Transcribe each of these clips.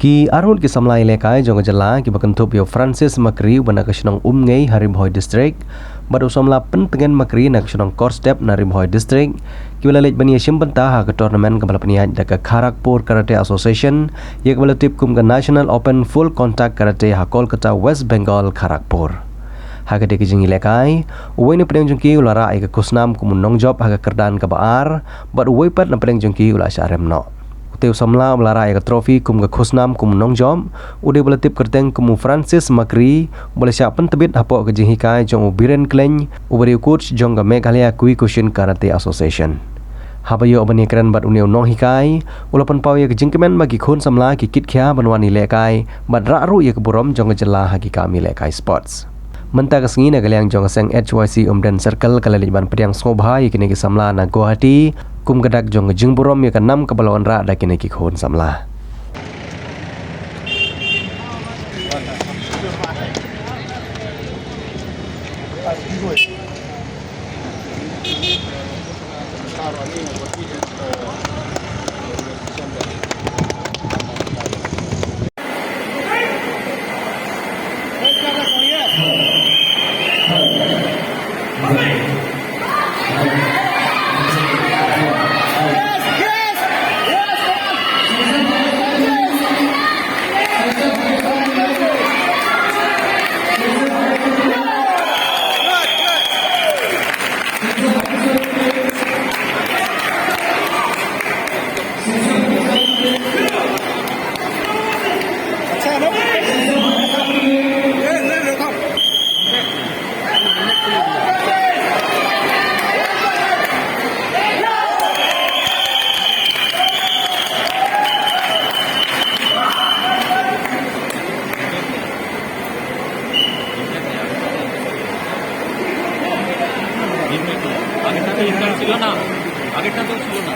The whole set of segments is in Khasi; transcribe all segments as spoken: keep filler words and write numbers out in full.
Ki arngut ki samla ïalehkai jong ka jylla kiba kynthup ïa u Francis Makri uba na ka shnong Umngei ha Ri Bhoi District bad u samla Pyntngen Makri na ka shnong Korstep na Ri Bhoi District, kiba la leit ban ïashim bynta ha ka tournament kaba la pynïaid da ka Kharagpur Karate Association, ïa kaba la tip kum ka National Open Full Contact Karate ha Kolkata, West Bengal, Kharagpur. Ha katei ka jingïalehkai, uwei na pdeng jong ki u la rah ïa ka khusnam kum u nongjop ha ka kyrdan kaba ar, bad uwei pat na pdeng jong ki u la shah rem noh. Utei u samla uba la rah ïa ka trophy kum ka khusnam kum u nongjop, u dei uba la tip kyrteng kum u Francis Makri, uba la shah pyntbit hapoh ka jinghikai jong u Biren Klein, uba dei u coach jong ka Meghalaya Kyokushin Karate Association. Haba ïoh ban ïakren bad une u nonghikai, u la pynpaw ïa ka jingkmen ba ki khun samla ki kit khia ban wan ïalehkai bad rah ruh ïa ka burom jong ka jylla ha ki kam ïalehkai sports. Mynta ka sngi na ka liang jong ka seng H Y C Umden Circle ka la leit ban pdiang sngewbha ïa kine ki samla na Guwahati kum ka dak jong ka jingburom ïa ka nam kaba la wanrah da kine ki khun samla. আগেরটা তো ছিল না, আগেরটা তো ছিল না।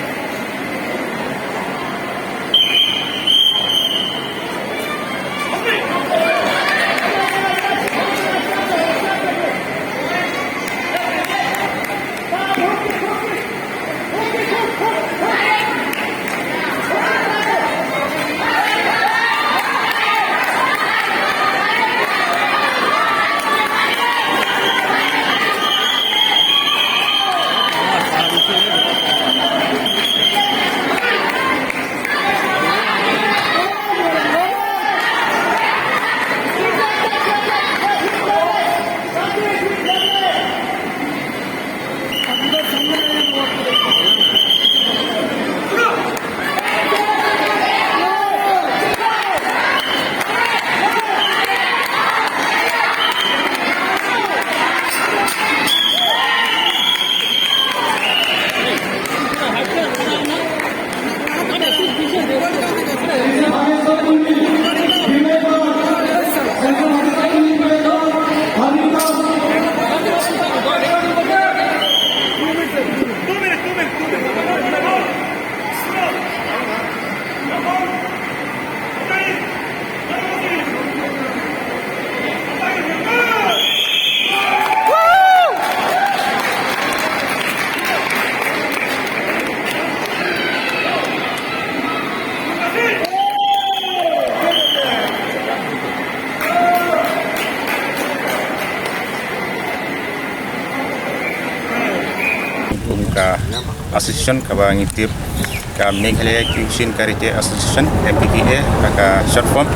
Kum ka association kaba ngi tip ka Meghalaya Kyokushin Karate Association, M K K A ha ka short form.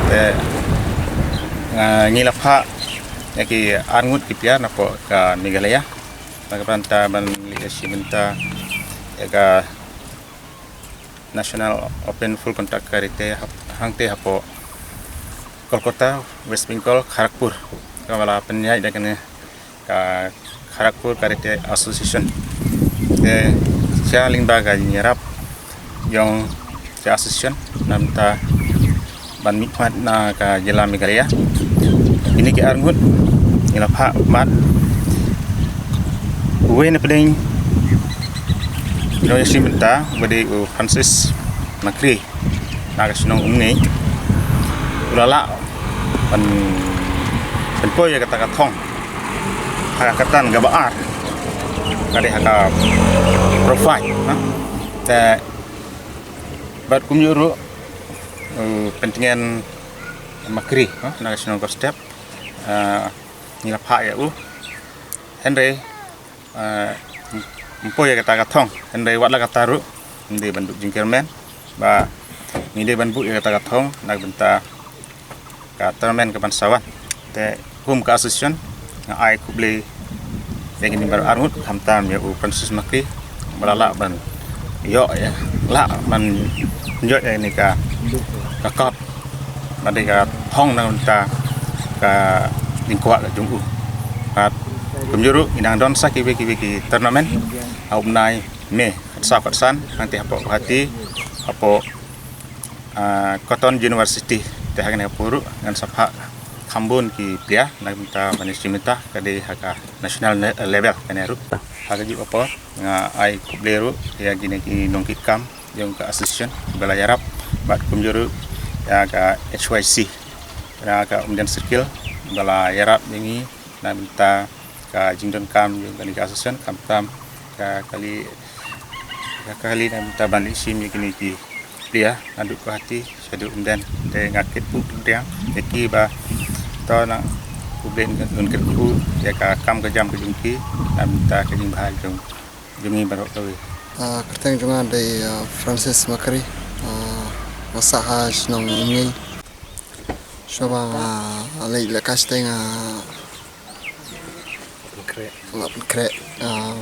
Te, ah, ngi la phah ïa ki arngut ki player napoh ka Meghalaya na ka bynta ban leit shim bynta ïa ka National Open Full Contact Karate hap-, hangtei hapoh Kolkata, West Bengal, Kharagpur. Kaba la pynïaid da kane ka Kharagpur Karate Association. Te sha lyngba ka jingïarap jong ka association na ka bynta ban mihkhmat na ka jylla Meghalaya. Kine ki arngut ngi la phah mad uwei na pdeng ki nongïashim bynta uba dei u Francis Makri na ka shnong Umngei. U la lah ban, ban pynpoi ïa kata ka thong ha ka kyrdan kaba ar, ka dei ha ka profile, ha. Te bad kumjuh ruh U Pyntngen Makri, ha, na ka shnong Kostep. Ah, ngi la phah ïa u. Hynrei, ah, ym poi ïa kata ka thong, hynrei wat la kata ruh, ngi dei ban duh jingkyrmen ba ngi dei ban buh ïa kata ka thong na ka bynta ka tournament ka ban sa wan. Te kum ka association nga ai khublei ïa kine baroh arngut, khamtam ïa u Francis Makri ba la lah ban ïoh ïa, lah ban ïoh ïa kane ka, ka cup, ba dei ka thong na ka bynta ka jingkwah ka jong u. Bad kumjuh ruh ngi dang don sa kiwei kiwei ki tournament ha u bnai May, khatsaw khatsan, hangtei hapoh Guwahati, hapoh, ah, Cotton University. Te ha kane ka por ruh ngan sa phah khambun ki player na ka bynta ban ïashim bynta ka dei ha ka national ne-, level kane ruh. Ha kajuh ka por nga ai khublei ruh ïa kine ki nongkitkam jong ka association ba la ïarap, bad kumjuh ruh ïa ka H Y C na ka Umden Circle ba la ïarap ïa ngi na ka bynta ka jingdonkam jong kane ka association, khamtam ka kali, ka kali na ka bynta ban ïashim ïa kine ki player naduh Guwahati shaduh Umden. Te nga kyrpad pdiang ïa ki ba to nang U Blei un kyrkhu ïa ka kam ka jam ka jong ki na ka bynta ka jingbha jong, jong ngi baroh kawei. Ah, kyrteng jong nga dei, ah, Francis Makri, ah, nga sah ha shnong Umngei. Shuwa ba nga leit lehkai shatei nga la pynkhreh, ah,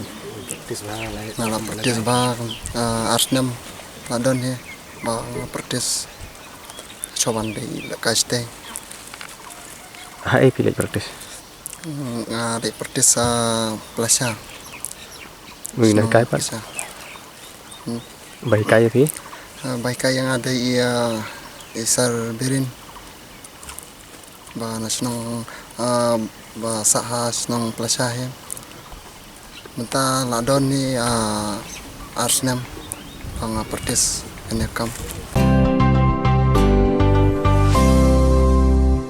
nga la practice ba, ah, ar snem la don hi ba nga practice shuwa ban leit lehkai shatei. Haei phi leit practice? Nga leit practice ha Plasha. Uei na hikai pat? Plasha. Hmm. Ba hikai ïa phi? Ah, ba hikai ïa nga dei i, ah, i Sir Birin. Ba na shnong, ah, ba sah ha shnong Plasha hi. Mynta la don hi, ah, ar snem ba nga practice kane ka kam.